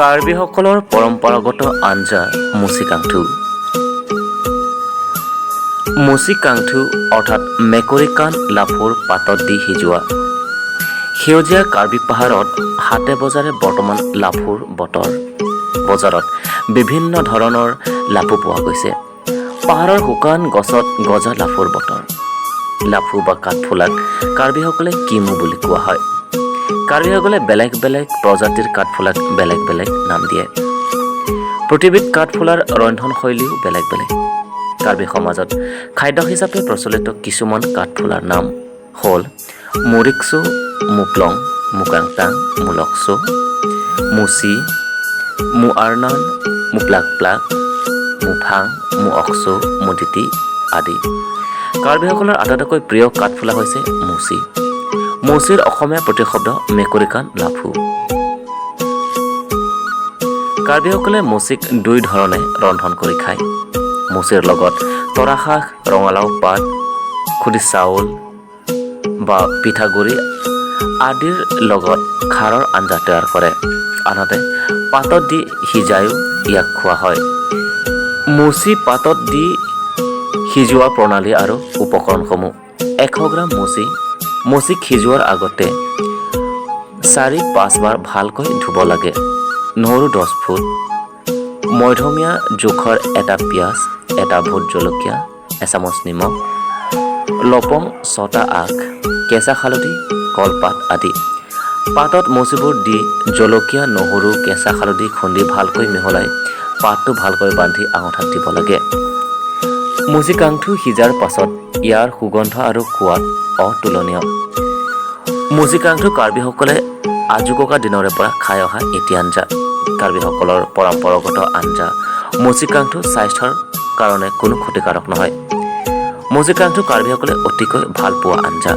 কাৰ্বিসকলৰ পৰম্পৰাগত আঞ্জা মুচিকাংথু। মুচিকাংথু অৰ্থাৎ মেকুৰীকাণ লাফুৰ পাতত দি সিজোৱা। সেউজীয়া কাৰ্বি পাহাৰত হাটে বজাৰে বৰ্তমান লাফুৰ বতৰ। বজাৰত বিভিন্ন ধৰণৰ লাফু পোৱা গৈছে। পাহাৰৰ শুকান গছত গজা লাফুৰ বতৰ। লাফু বা কাঠফুলাক কাৰ্বিসকলে কিমু বুলি কোৱা হয়। কাৰ্বিসকলে বেলেগ বেলেগ প্ৰজাতিৰ কাঠফুলাক বেলেগ বেলেগ নাম দিয়ে। প্ৰতিবিধ কাঠফুলাৰ ৰন্ধনশৈলীও বেলেগ বেলেগ। কাৰ্বি সমাজত খাদ্য হিচাপে প্ৰচলিত কিছুমান কাঠফুলাৰ নাম হ'ল মুৰিক্সু, মুপ্লং, মুকাংটাং, মুলকচু, মুচি, মুআৰনান, মুপ্লাকপ্লাক, মুফাং, মুঅকচু, মুদিতি আদি। কাৰ্বিসকলৰ আটাইতকৈ প্ৰিয় কাঠফুলা হৈছে মুচি। মুচিৰ অসমীয়া প্ৰতিশব্দ মেকুৰীকাণ লাফু। কাৰ্বিসকলে মুচিক দুই ধৰণে ৰন্ধন কৰি খায়। মুচিৰ লগত তৰা শাক, ৰঙালাও পাত, খুদি চাউল বা পিঠাগুড়ি আদিৰ লগত খাৰৰ আঞ্জা তৈয়াৰ কৰে। আনহাতে পাতত দি সিজায়ো ইয়াক খোৱা হয়। মুচি পাতত দি সিজোৱা প্ৰণালী আৰু উপকৰণসমূহ: 100 গ্ৰাম মুচি। মুচিক সিজোৱাৰ আগতে 4-5বাৰ ভালকৈ ধুব লাগে। নহৰু 10 ফুট, মধ্যমীয়া জোখৰ এটা পিঁয়াজ, এটা ভোট জলকীয়া, এচামুচ নিমখ, লৱং ছটা আগ, কেঁচা হালধি, কলপাত আদি। পাতত মুচিবোৰ দি জলকীয়া, নহৰু, কেঁচা হালধি খুন্দি ভালকৈ মিহলাই পাতটো ভালকৈ বান্ধি আঙঠাত দিব লাগে। মুচিকাংথু সিজাৰ পাছত ইয়াৰ সুগন্ধ আৰু সোৱাদ অতুলনীয়। মুচিকাংথু কাৰ্বিসকলে আজোককা দিনৰে পৰা খাই অহা এটি আঞ্জা। কাৰ্বিসকলৰ পৰম্পৰাগত আঞ্জা মুচিকাংথু স্বাস্থ্যৰ কাৰণে কোনো ক্ষতিকাৰক নহয়। মুচিকাংথু কাৰ্বিসকলে অতিকৈ ভাল পোৱা আঞ্জা।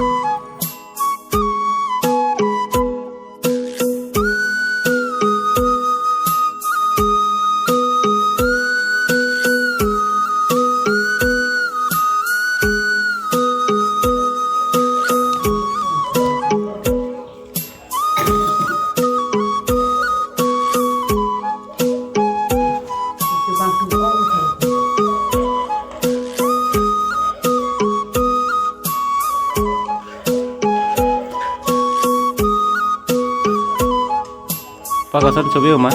Pa kosan ছবি মা।